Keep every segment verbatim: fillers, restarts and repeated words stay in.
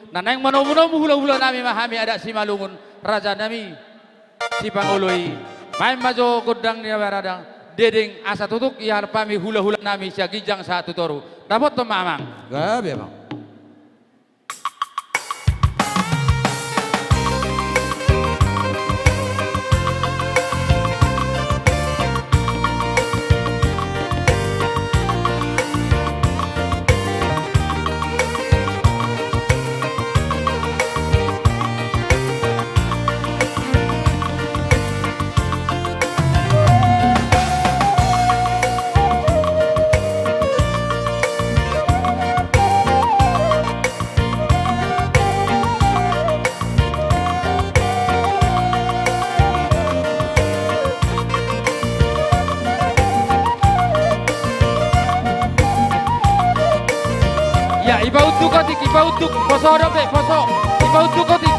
Na naeng manomunomu hulahulanami ma hami adat Simalungun, rajanami Sipangolo i. Maen ma jo gondang ni na maradang, dedeng asa tutu ialap hami hulahulanami sian ginjang sahat tu toru. Dapothon ma amang. Gabe amang. Ya, ipaunduk otik, ipaunduk, poso dope, poso, ipaunduk otik.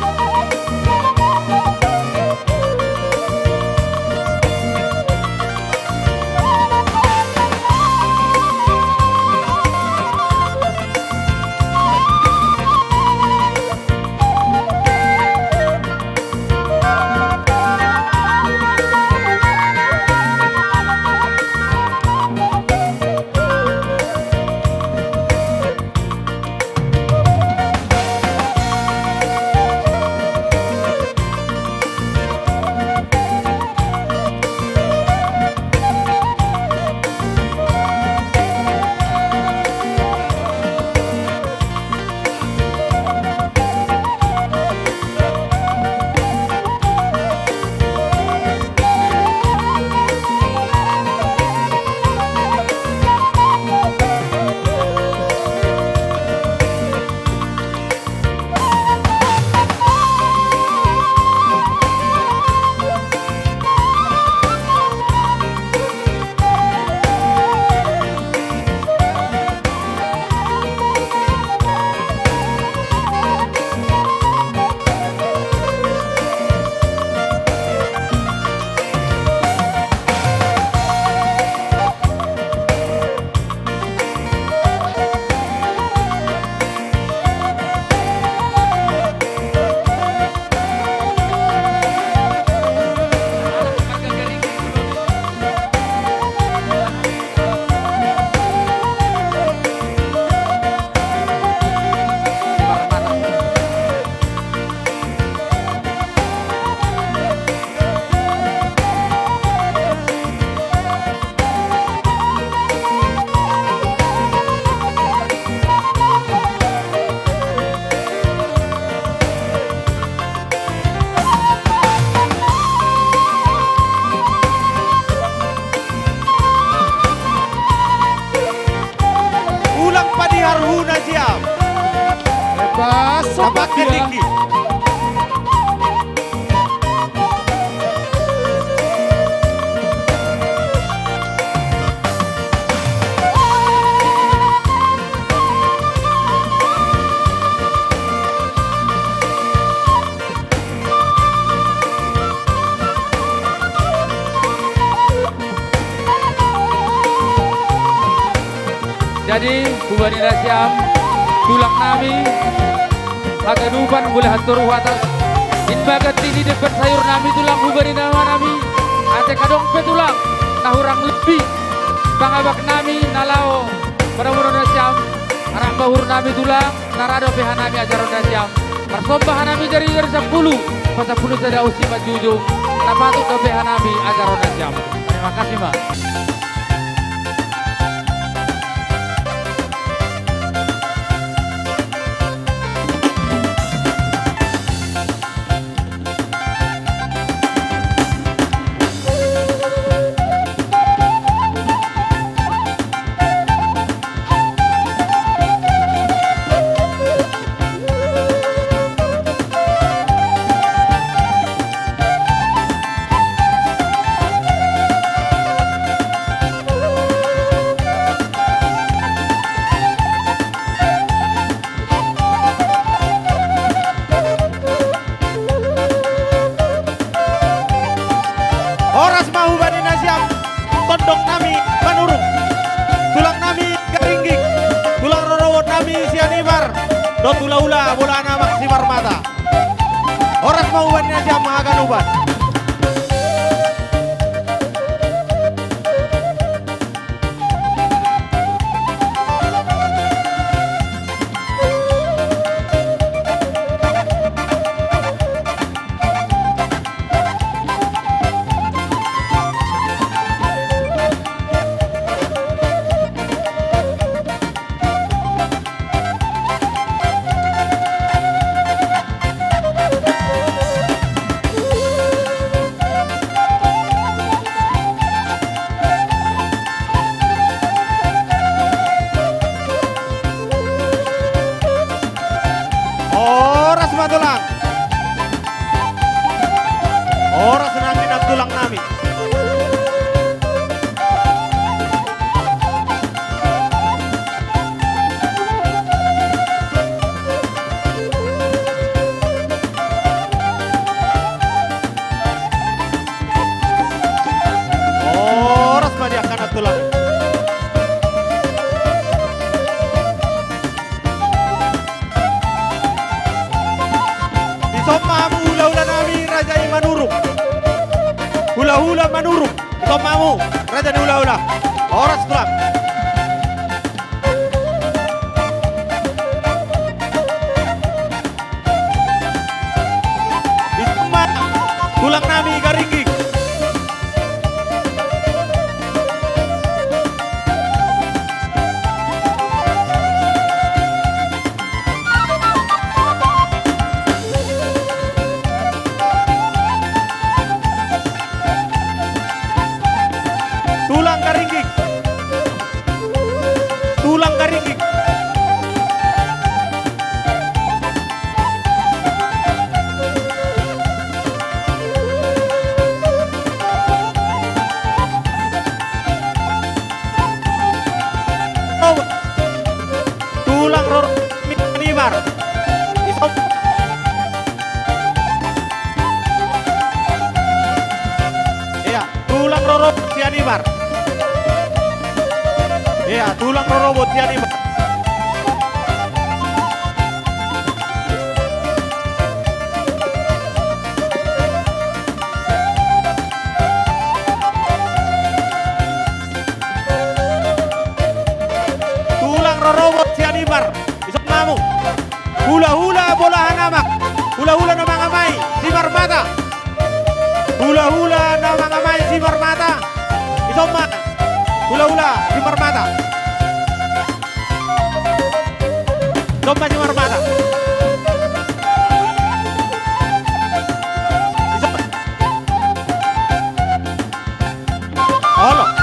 Ulang padiharhuna siap. Pas, tapakke tingki. Jadi, huba ni nasiam, tulang nami, haganupan mulahan toru atas, imbaga tingki demban sayur nami, tulang huba ni nama nami, ate adong pe tulang, na hurang lebbi, pangabak nami, na laho, pada muna nasiam, anak bahur nami tulang, na ra dope hanami ajaron nasiam. Marsomba hanami jari-jari sampulu, pasampulu sada usi manjujung, na patut dope hanami ajaron nasiam. Terima kasih, Mak. Horas ma huba ni nasiam, tondong nami Manurung, tulang nami Garingging, tulang rorobot nami Sianibar, dohot hulahula Bolahan Amak Simarmata. Horas ma hubani na sian haganupan. Horas ma tulang. Horas nangkin tulang nami. Horas ma di angka na tulang. Dison ma hamu hulahula nami raja i Manurung. Hulahula Manurung. Dison ma hamu raja ni hulahula. Horas tulang. Dison ma tulang nami Garingging. Tulang Garingging. Tulang Garingging. Tulang Roro Sianibar. Dison. Iya. Tulang rorobot Sianibar. Iya, tulang rorobot Sianibar. Tulang rorobot Sianibar. Dison ma hamu. Hulahula Bolahan Amak. Hulahula na mangamai Simarmata. Hulahula na mangamai Simarmata. Dison ma. Hulahula Simarmata. Dison ma Simarmata. Dison ma. Olo.